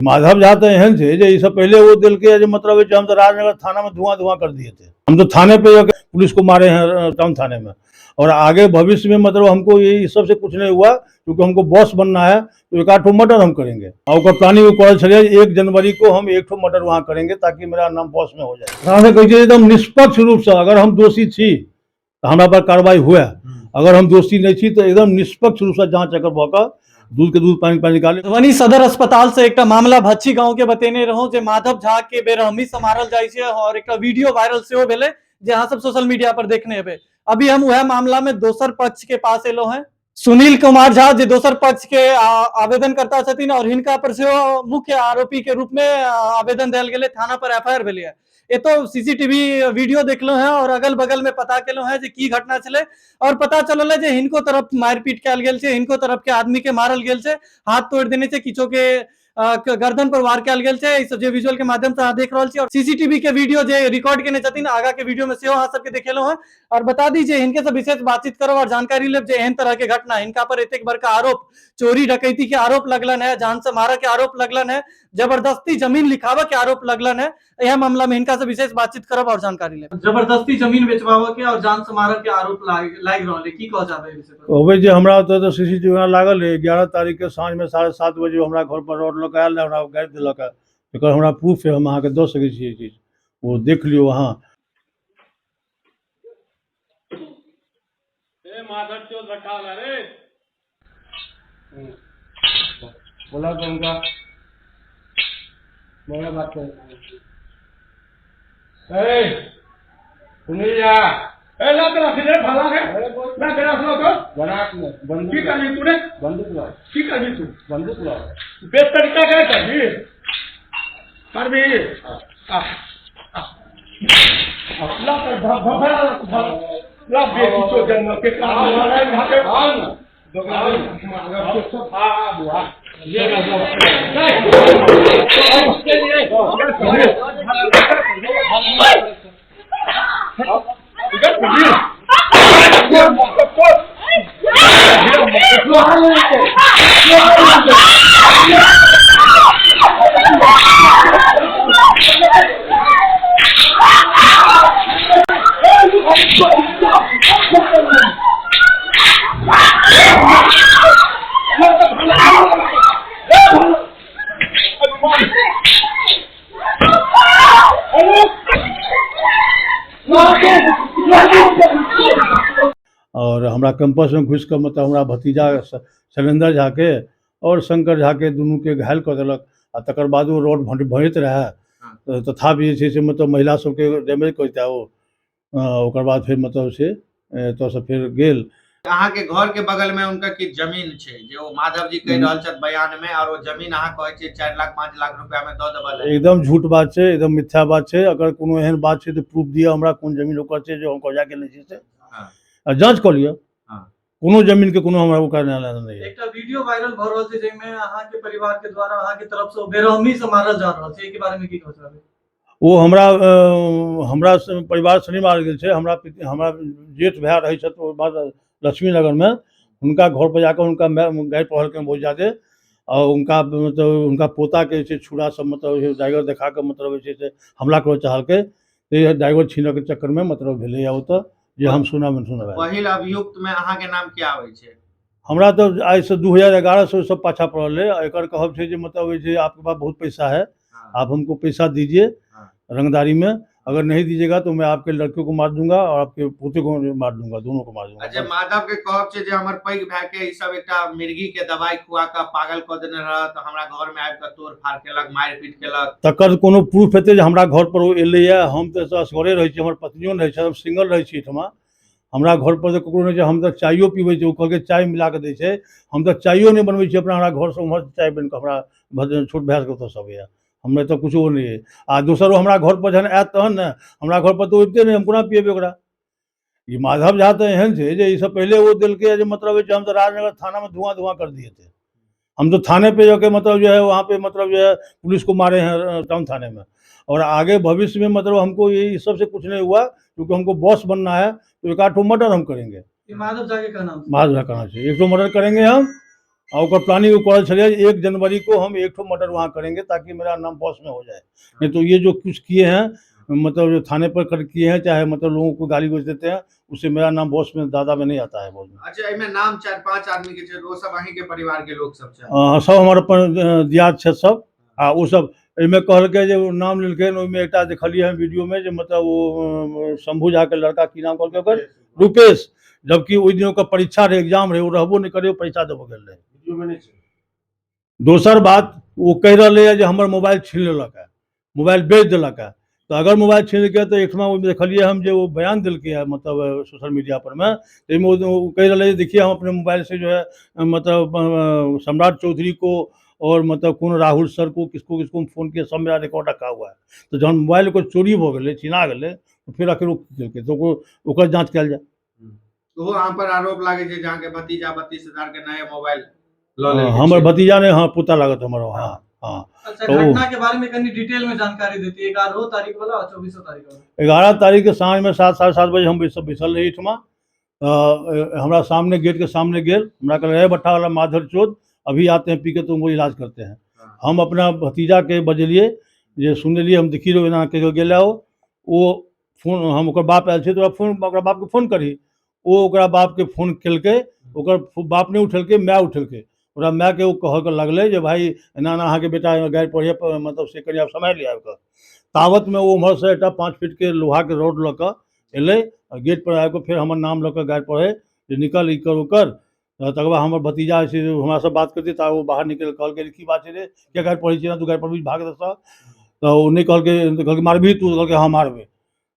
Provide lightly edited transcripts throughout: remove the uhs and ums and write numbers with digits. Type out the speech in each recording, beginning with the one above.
माधव झा तऽ एहन छै जे ई सब पहिले वो देलकै जे मतलब जे हम तऽ राजनगर थाना में धुआं धुआं कर दिए थे। हम तो थाने पे जाके पुलिस को मारे हैं टाउन थाने में। और आगे भविष्य में मतलब हमको ये इस सबसे कुछ नहीं हुआ, क्योंकि हमको बॉस बनना है तो एक आठ ठो मर्डर हम करेंगे। और ओकर प्लानिंग वो करल छलियै 1 जनवरी को हम 1 ठो मर्डर वहाँ करेंगे ताकि मेरा नाम बॉस में हो जाए। अहाँ से कहै छियै एकदम निष्पक्ष रूप से अगर हम दोषी छी तऽ हमरा पर कार्रवाई हुए, अगर हम दोषी नहीं छी तऽ एकदम निष्पक्ष रूप से जांच अगर भऽ कऽ दूध के दूध पानी पानी निकाले। मधुबनी सदर अस्पताल से एकटा मामला भच्छी गांव के बतेने रहूं जे माधव झा के बेरहमी से मारल जाइ छै और एकटा वीडियो वायरल सेहो भेलै जे अहाँ सब सोशल मीडिया पर देखने हेबै। अभी हम वएह मामला में दोसर पक्ष के पास एलहुं हैं, सुनील कुमार झा जे दोसर पक्ष के आवेदनकर्ता छथिन और हिनका पर सेहो मुख्य आरोपी के रूप में आवेदन देल गेलै, थाना पर एफ I R भेलै। एतो सीसीटीवी वीडियो देखलहुं हैं और अगल बगल में पता केलहुं हैं जे की घटना छलै और पता चलल है जे हिनको तरफ मारिपीट कयल गेल छै, हिनको तरफ के आदमी के मारल गेल छै, हाथ तोड़ि देने छै, किछो के गर्दन पर वार कयल गेल छै। ई सब जे विजुअल के माध्यम से अहाँ देख रहल छी और सीसीटीवी के वीडियो जे रिकॉर्ड केने छथिन आगा के वीडियो में सेहो अहाँ सबके देखेलहुं हैं। और बता दी जे हिनके से विशेष बातचीत करब और जानकारी लेब जे एहन तरह के घटना हिनका पर एतेक बड़का आरोप, चोरी डकैती के आरोप लगलन है, जान से मारऽ के आरोप लगलन है, जबरदस्ती जमीन लिखाबऽ के आरोप लगलन है, यह मामला में हिनका से विशेष बातचीत करब और जानकारी लेब। जबरदस्ती जमीन बेचवाबऽ के और जान से मारऽ के आरोप लागि रहल है, की कहऽ चाहबै एहि विषय पर? कहबै जे हमरा ओतऽ तऽ सीसीटीवी लागल है, 11 तारीख के साँझ में 7:30 बजे हमरा घर पर रोड लऽ कऽ आयल रहै, हमरा गाड़ि देलक है, एकर हमरा प्रूफ है, हम अहाँके दऽ सकै छी ई चीज, ओ देख लियौ अहाँ। ए माधव चोर रखा रे। बोला तो उनका बोला बात कर। ए सुनील जा। ए ला तेरा सिरे भला है। ला तेरा सुनो तो। बनाक में बंदूक की करनी तूने? बंदूक ला। की करनी तू? बंदूक ला। बेतरीका क्या करनी? कर भी। आ, आ। ला कर भला भला। ला बेटी चो जन्म के काम है भागे। आओ ना। दुकान हाँ हाँ बुआ। ये और हमरा कैंपस में घुसि कऽ मतलब हमरा भतीजा शैलेन्द्र झा के और शंकर झा के दुनू के घायल कऽ देलक आ तकर बादो रोड भरैत रहए, तथापि जे छै से मतलब महिला सबके डैमेज करिता ओ, ओकर बाद फेर मतलब से एतऽसँ फेर गेल। अहाँ के घर के बगल में उनका की जमीन छै जे ओ माधव जी कहि रहल छथि बयान में, और ओ जमीन अहाँ कहै छियै 4 लाख 5 लाख रुपया में दऽ देबऽ लेल। एकदम झूठ बात छै, एकदम मिथ्या बात छै। अगर कोनो एहन बात छै तऽ प्रूफ दिअ हमरा, कोन जमीन ओकर छै जे हम कब्जा केने छी से, आ जाँच कऽ लिअ। कोनो जमीन के कोनो हमरा ओकर नहि है। एकटा वीडियो वायरल भऽ रहल छै जाहिमे अहाँ के परिवार के द्वारा अहाँ के तरफ से बेरहमी से मारल जा रहल छै, एहि के बारे में की कहऽ चाहबै? ओ हमरा परिवार से नहि मारल गेल छै, हमरा जेठ भाय रहै छथि ओ बाद लक्ष्मी नगर में, हुनका घर पर जाकऽ हुनका गारि पढ़लकै बहुत ज्यादे, और हुनका मतलब हुनका पोता के जे छै छुरा सब मतलब ड्राइवर देखा कऽ मतलब जे छै से हमला करऽ चाहलकै, ते ड्राइवर छीनऽ के चक्कर में मतलब भेलैया ओतऽ, जे हम सुनब सुनब। पहिल अभियुक्त में अहाँ के नाम क्या आबै छै? हमरा तऽ आइ से 2011 से सब पाछा पड़ल है। एकर कहब छै जे मतलब जे आपके पास बहुत पैसा है, आप हमको पैसा दीजिए रंगदारी में, अगर नहीं दीजिएगा तो मैं आपके लड़के को मार दूंगा और आपके पोते को मार दूंगा, दोनों को मार दूंगा। अच्छा, माधव के कहब छै जे हमर पैघ भाय के ई सब एकटा मिर्गी के दवाई खुआ कऽ पागल कऽ देने रहत, तऽ हमरा घर में आबि कऽ तोड़ फाड़ केलक, मारि पीट केलक। तकर कोनो प्रूफ हेतै जे हमरा घर पर ओ एलैया? हम तऽ असगरे रहै छी, हमर पत्नियो नहि रहै छै, हम सिंगल रहै छी एहिठमा। हमरा घर पर तऽ ककरो नहि छै, हम तऽ चाइयो पीबै छी, ओ कहलकै चाय मिला कऽ दै छै, हम तऽ चाइयो नहि बनबै छी अपना, हमरा घरसँ उम्हर चाय बनि कऽ हमरा छोट भाय सबके ओतऽ सब यऽ, हमरा तऽ किछो नहि अइ। आ दोसर ओ हमरा घर पर जहन आयत तहन ने, हमरा घर पर तऽ ओ अबिते नहि, हम कोना पियेबै ओकरा? ई माधव झा तऽ एहन छै जे ई सब पहिले ओ देलकै जे मतलब जे हम तऽ राजनगर थाना में धुआं धुआं कर दिए थे। हम तो थाने पे जाके मतलब जो है वहाँ पे मतलब जो है पुलिस को मारे हैं टाउन थाने में। और आगे भविष्य में मतलब हमको ये इस सबसे कुछ नहीं हुआ, क्योंकि हमको बॉस बनना है तो एक आठ ठो मर्डर हम करेंगे। ये माधव झा के का नाम? माधव झा का नाम से 1 ठो मर्डर करेंगे हम आ ओकर प्लानिंग ओ करल छलै 1 जनवरी को हम एक ठो मर्डर वहाँ करेंगे ताकि मेरा नाम बॉस में हो जाए। नहीं तो ये जो कुछ किए हैं, मतलब जो थाने पर कर किए हैं, चाहे मतलब लोगों को गाली गलौज देते हैं, उससे मेरा नाम बॉस में दादा में नहीं आता है बॉस में। अच्छा, एहिमे नाम 4-5 आदमी के छै, ओ सब अहीं के परिवार के लोक सब छै? सब हमर अपन दियाद छै सब। आ ओ सब एहिमे कहलकै जे ओ नाम लेलकै, ओहिमे एकटा देखलियै हम वीडियोमे जे मतलब ओ शंभू झा के लड़का, की नाम कहलकै ओकर, रूपेश, जबकि ओहि दिन ओकर परीक्षा रहै, एग्जाम रहै, ओ रहबो नहि करै, ओ पैसा देबऽ गेल रहै। दोसर बात ओ कहि रहलैए जे हमर मोबाइल छीन लेलक है, मोबाइल बेच देलक है। तऽ अगर मोबाइल छीन लेलकै तऽ एकठमा ओहिमे देखलियै हम जे ओ बयान देलकै है मतलब सोशल मीडिया पर मे, ताहिमे ओ कहि रहलै देखिए हम अपने मोबाइल से जो है मतलब सम्राट चौधरी को और मतलब कोन राहुल सर को किसको किसको फोन किया, सब मेरा रिकॉर्ड रखा हुआ है। तऽ जहन मोबाइल ओकर चोरी भऽ गेलै, छिना गेलै, तऽ फेर आखिर ओ की केलकै, तऽ ओकर जाँच कयल जाय। ओहो अहाँ पर आरोप लागै छै जे अहाँके भतीजा बत्तीस हजार के नया मोबाइल लऽ लेलकै। हमर भतीजा ने, हाँ, पोता लागत हमर, हाँ हाँ। अच्छा, तो घटना के बारे में कनी डिटेल में जानकारी देती, 11 तारीख वाला और 24 तारीख वाला। 11 तारीख के साँझमे 7, 7:30 बजे हम सब बैसल रही एहिठमा, तऽ हमरा सामने गेट के सामने गेल, हमरा कहल, "हे भट्ठा वाला माधर चोद, अभी आते हैं पी के, तुमको इलाज करते हैं।" हम अपना भतीजा के बजेलिए जे सुनलिए हम, देखी रहो एना कहि गेल ओ फोन, हम ओकर बाप आयल छै तऽ ओकरा फोन, ओकरा बापके फोन करी। ओ ओकरा बापके फोन केलकै, ओकर बाप नहि उठेलकै, माय उठेलकै। ओकरा मायके ओ कहऽके लगलै जे भाइ एना एना अहाँके बेटा गाड़ि पढ़ैए, मतलब से कनि आब समय लिअ आबि कऽ। तावतमे ओ उम्हरसँ एकटा 5 फीटके लोहाके रोड लऽ कऽ एलै आ गेट पर आबि कऽ फेर हमर नाम लऽ कऽ गाड़ि पढ़ै जे निकल, ई कर, ओ कर। तकर बाद हमर भतीजा जे छै हमरासँ बात करतै तऽ ओ बाहर निकलि कऽ कहलकै, की बात छै रे, किया गाड़ि पढ़ै छियै? तू गाड़ि पढ़बही, भाग एतऽसँ। तऽ ओ नहि कहलकै, कहलकै मारबही तू? कहलकै हँ मारबै।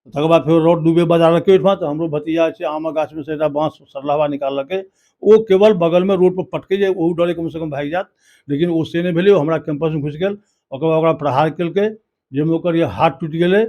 तकर बाद फेर रोड डूबे बजारलकै ओहिठमा, तऽ हमरो भतीजा छै आमक गाछमे से एकटा बाँस सरलहवा निकाललकै, ओ केवल बगलमे रोड पर पटकै जे ओहू डरे कमसँ कम भागि जायत, लेकिन ओ से नहि भेलै, ओ हमरा कैंपसमे घुसि गेल। ओकर बाद ओकरा प्रहार केलकै जाहिमे ओकर हाथ टूटि गेलै,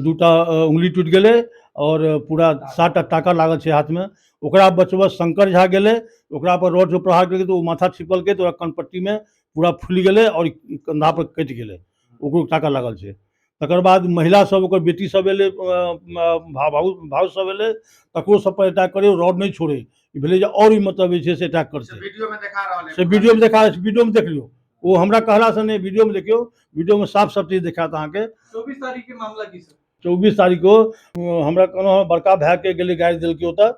दूटा उंगली टूटि गेलै आओर पूरा 7टा टाका लागल छै हाथमे। ओकरा बचबऽ शंकर झा गेलै, ओकरा पर रोड से प्रहार केलकै तऽ ओ माथा छिपलकै तऽ ओकरा कनपट्टीमे पूरा फुलि गेलै आओर कंधा पर कटि गेलै, ओकरो टाका लागल छै। तकर बाद महिला सब, ओकर बेटी सब एलै, भाउ भाउज सब एलै, तकरो सब पर अटैक करै, रॉड नहि छोड़ै। ई भेलै जे आओर ई मतलब जे छै से अटैक करतै। वीडियो में देखा रहल है। से वीडियोमे देखा, वीडियोमे देख लियौ, ओ हमरा कहलासँ नहि, वीडियोमे देखियौ, वीडियोमे साफ सब चीज देखायत अहाँके। 24 तारीख के मामला की सर? 24 तारीख को हमरा कोनो बड़का भायके गेलै, गाड़ि देलकै ओतऽ,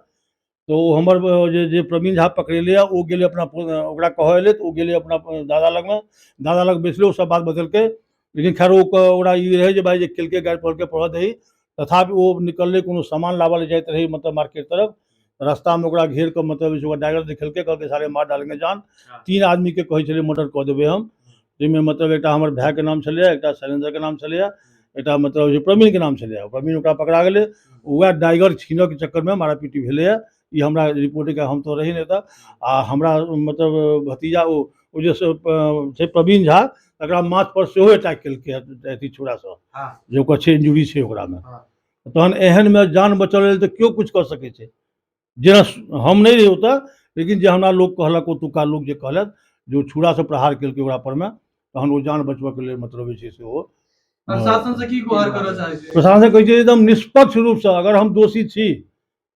तऽ ओ हमर जे जे प्रवीण झा पकड़ेलै, ओ गेलै अपना, ओकरा कहऽ एलै तऽ ओ गेलै अपना दादा लगमे, दादा लग बैसलै, ओ सब बात बतेलकै। लेकिन खैर ओ ओकरा ई रहै जे भाइ जे केलकै गाड़ि पढ़लकै पढ़ऽ दही। तथापि ओ निकललै, कोनो सामान लाबऽ लए जाइत रहै मतलब मार्केट तरफ, रास्तामे ओकरा घेर कऽ मतलब जे छै ओकरा डायगर देखेलकै, कहलकै सारे मार डालेंगे जान। तीन आदमीके कहै छलै मर्डर कऽ देबै हम, जाहिमे मतलब एकटा हमर भायके नाम छलैए, एकटा शैलेन्द्रके नाम छलैए, एकटा मतलब जे प्रवीणके नाम छलैए। प्रवीण ओकरा पकड़ा गेलै, वएह डाइगर छीनऽके चक्करमे मारापीटी भेलैए। ई हमरा रिपोर्टके, हम तऽ रही नहि तऽ, आ हमरा मतलब भतीजा ओ ओ जे छै प्रवीण झा, तकरा माथ पर सेहो अटैक केलकै अथी छुरासँ, जे ओकर छै इंजुरी छै ओकरामे। तहन एहनमे जान बचल लेल तऽ केओ किछु कऽ सकै छै। जेना हम नहि रही ओतऽ, लेकिन जे हमरा लोक कहलक, ओतुका लोक जे कहलक जे ओ छुरासँ प्रहार केलकै ओकरा परमे, तहन ओ जान बचबऽके लेल मतलब जे छै से ओ प्रशासन से की गुहार करऽ चाहै छी? प्रशासन कहै छै एकदम निष्पक्ष रूपसँ, अगर हम दोषी छी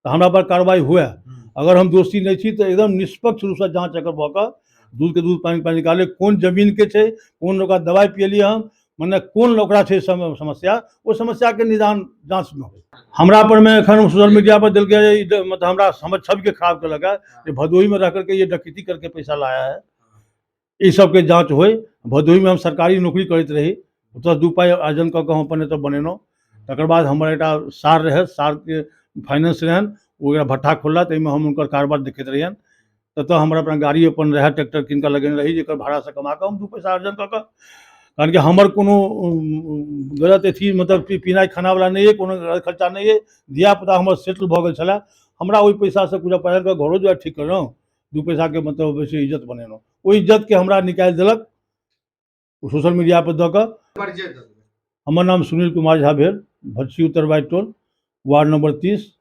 तऽ हमरा पर कार्रवाई हुए, अगर हम दोषी नहि छी तऽ एकदम निष्पक्ष रूपसँ जाँच एकर भऽ कऽ दूधके दूध पानि पानि निकाले, कोन जमीनके छै, कोन ओकरा दवाइ पियलियै हम, मने कोन ओकरा छै समस्या, ओ समस्याके निदान जाँचमे होइ। हमरा पर मे एखन सोशल मीडिया पर देलकै जे ई मतलब हमरा हमर छविके खराब केलक है जे भदोहीमे रह करके ये डकैती करके पैसा लाया है। ई सबके जाँच होइ। भदोहीमे हम सरकारी नौकरी करैत रही, ओतऽ दू पाइ अर्जन कऽ कऽ हम अपन एतऽ बनेलहुँ। तकर बाद हमर एकटा सार रहै, सारके फाइनेंस रहनि, ओ एकटा भट्ठा खोललक, ताहिमे हम हुनकर कारोबार देखैत रहियनि। ततऽ हमर अपना गाड़ी अपन रहए, ट्रैक्टर कीन कऽ लगेने रही, जेकर भाड़ासँ कमा कऽ हम दू पैसा अर्जन कऽ कऽ, कारण कि हमर कोनो गलत अथी मतलब पीनाइ खानावला नहि अइ, कोनो गलत खर्चा नहि अइ, धियापुता हमर सेटल भऽ गेल छलै। हमरा ओहि पैसासँ पूजा पाठ कऽ घरो दुआरि ठीक करलहुँ, दू पैसाके मतलब बेसी इज्जत बनेलहुँ। ओहि इज्जतके हमरा निकालि देलक सोशल मीडिया पर दऽ कऽ। परिचय दऽ दिअ। हमर नाम सुनील कुमार झा भेल, भटसी उत्तरवाइ टोल, वार्ड नंबर 30।